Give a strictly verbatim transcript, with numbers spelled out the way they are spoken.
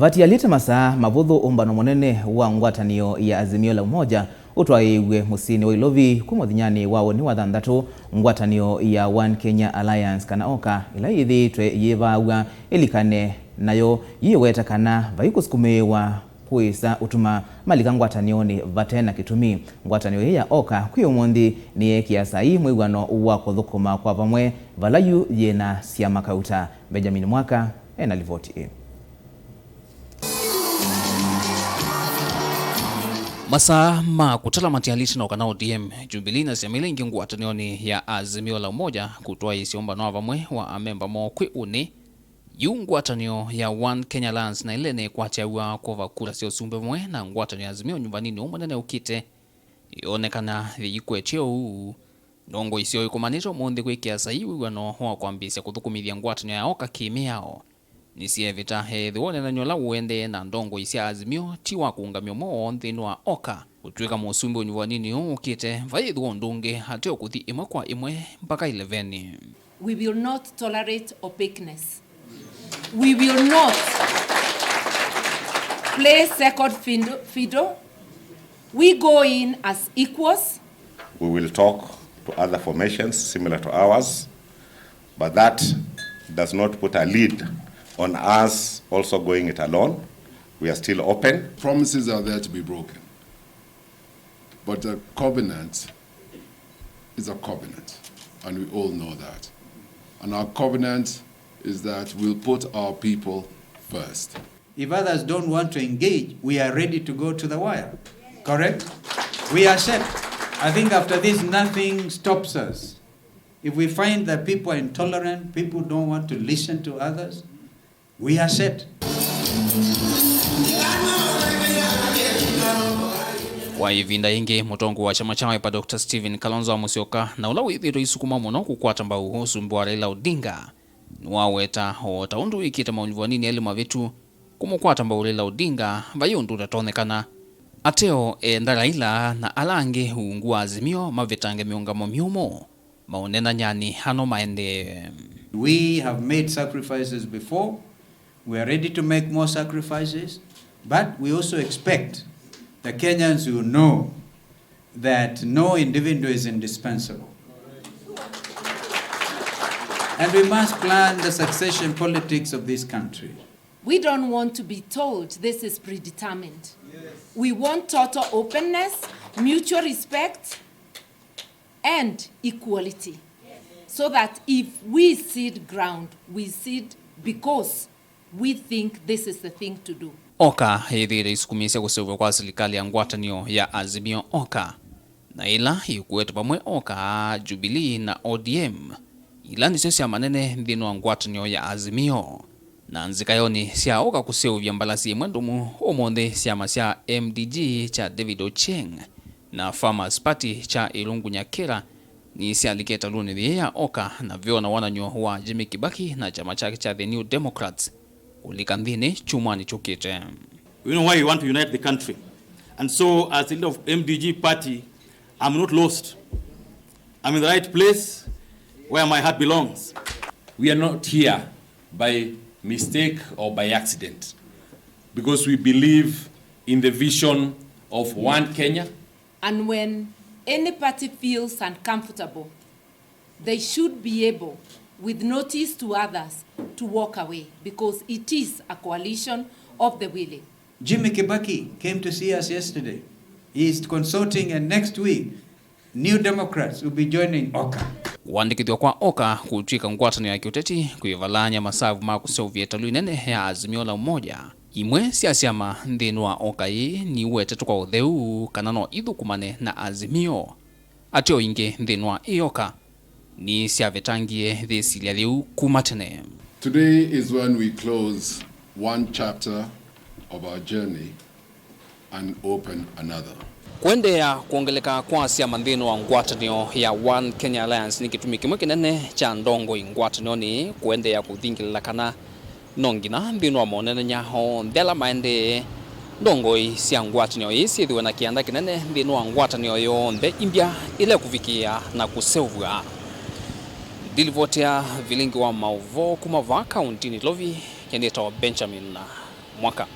Vatialĩte masaa mavũthũ ũmbano mũnene wa ngwatanĩo ya Azimio la Umoja ũtwaĩĩw'e mũsyĩnĩ wa Ilovi kuma mũthenyanĩ wa ũnĩ wa thanthatũ, ngwatanĩo ya One Kenya Alliance kana OKA, ĩla yĩthĩĩtwe yĩvaaw'a ĩlikane, nayo yĩweta kana vai kũsukumĩĩwa kũĩsa ũtuma malika ngwatanĩonĩ vate na kĩtumi. Ngwatanĩo ĩĩ ya OKA kwĩ ũmũnthĩ nĩyeekĩa saii mwĩw'ano wa kũthũkũma kwa vamwe vala yu yĩna syama kauta. Benjamin Mwaka ena livoti ĩĩ. Masaa ma kũtala matialĩte no kana ODM, Jubilee na syama ila ingĩ ngwatanĩonĩ ya Azimio la Umoja kũtwaĩĩsya ũmbano wa vamwe wa amemba moo kwĩ ũnĩ. Yu ngwatanĩo ya One Kenya Alliance na ĩla ĩnekwatĩaw'a kwova kura sya ũsumbĩ vamwe na ngwatanĩo ya Azimio nyuvanini ũũ mũnene ũkĩte, yĩonekana yĩikwetye ũu. Ndongoi syoo ikomanĩte ũmũnthĩ kwĩkĩa saii wĩw'ano wa kwambĩĩsya kũthũkũmĩthya ngwatanĩo ya OKA kĩ-mĩao. Nĩsyeevĩta ethĩwa ũneenany'o ũla ũendee na ndongoi sya Azimio ti wa kũũngamya ũmwe woo nthĩnĩ wa OKA. Kũtw'ĩka mũsumbĩ ũnyuvanini ũũ ũkĩte, vayĩthĩwa ũndũ ũngĩ ateo kũthi ĩmwe kwa ĩmwe mpaka ĩleveni. We will not tolerate opaqueness. We will not play second fiddle, fiddle. We go in as equals. We will talk to other formations similar to ours, but that does not put a lid on us also going it alone. We are still open. Promises are there to be broken, but a covenant is a covenant, and we all know that. And our covenant is that we'll put our people first. If others don't want to engage, we are ready to go to the wire. Correct? We are set. I think after this, nothing stops us. If we find that people are intolerant, people don't want to listen to others, we are set. Kwa ĩvinda yĩngĩ, mũtongoi wa kyama kya Wiper, Doctor Stephen Kalonzo Musyoka, na ũla wĩthĩĩtwe aisukuma mũno kũkwata mbau ũsumbĩ wa Raila Odinga, nĩwaweta o ta ũndũ wĩkĩte maunyuvanini elĩ mavĩtu kũmũkwata mbau Raila Odinga, vai ũndũ ũtatonyekana. Ateo eenda Raila na ala angĩ ungu wa Azimio mavetange mĩũngamo myũmũ maũneenanyanĩ ano maendee. We have made sacrifices before. We are ready to make more sacrifices, but we also expect the Kenyans will know that no individual is indispensable. And we must plan the succession politics of this country. We don't want to be told this is predetermined. We want total openness, mutual respect, and equality, so that if we cede ground, we cede because we think this is the thing to do. OKA yĩthĩĩtwe ĩsukumĩĩsya kũseũvw'a kwa silikalĩ ya ngwatanĩo ya Azimio OKA, na ĩla ĩkuetwe vamwe OKA, Jubilee na ODM, ila nĩsyo syama nene nthĩnĩ wa ngwatanĩo ya Azimio. Na nzikayonĩ sya OKA kũseũvya mbalasi ĩmwe ndũmu ũmũnthĩ, syama sya MDG kya David Ochieng na Farmers Party kya Irungu Nyakera nĩsyalika ĩtalũnĩ yĩĩ ya OKA, na veona wonany'o wa Jimmy Kibaki na kyama kyake kya The New Democrats kũlika nthĩnĩ kyumwanĩ kyũkĩte. We know why we want to unite the country. And so, as the leader of MDG party, I'm not lost. I'm in the right place where my heart belongs. We are not here by mistake or by accident, because we believe in the vision of one Kenya. And when any party feels uncomfortable, they should be able, with notice to others, to walk away, because it is a coalition of the willing. Jimmy Kibaki came to see us yesterday. He is consulting, and next week, New Democrats will be joining OKA. Kũandĩkĩthw'a kwa OKA kũtw'ĩka ngwatanĩo ya kĩũteti kwĩvalany'a masavu ma kũseũvya ĩtalũ ĩnene ya Azimio la Umoja. Imwe sya syama nthĩnĩ wa OKA ĩĩ niwetetwe kwa ũtheu kana no ithũkũmane na Azimio. Ateo ingĩ nthĩnĩ wa ĩ OKA nĩsyavetangie yĩsilya yĩu kuma tene. Today is when we close one chapter of our journey and open another. Kũendeea kwongeleka kwa syama nthĩnĩ wa ngwatanĩo ya One Kenya Alliance nĩ kĩtumi kĩmwe kĩnene kya ndongoi ngwatanĩonĩ kũendeea kũthingĩlĩla kana no nginya nthĩnĩ wa monenany'a onthe ala maendee, ndongoi sya ngwatanĩo ĩĩ syĩthĩwe na kĩanda kĩnene nthĩnĩ wa ngwatanĩo yonthe imbya ila ĩkũvikĩĩa na kũseũvw'a. Ndilivotea vilingi wa maũvoo kuma vaa kauntinĩ Ilovi, nĩtawa Benjamin mwaka.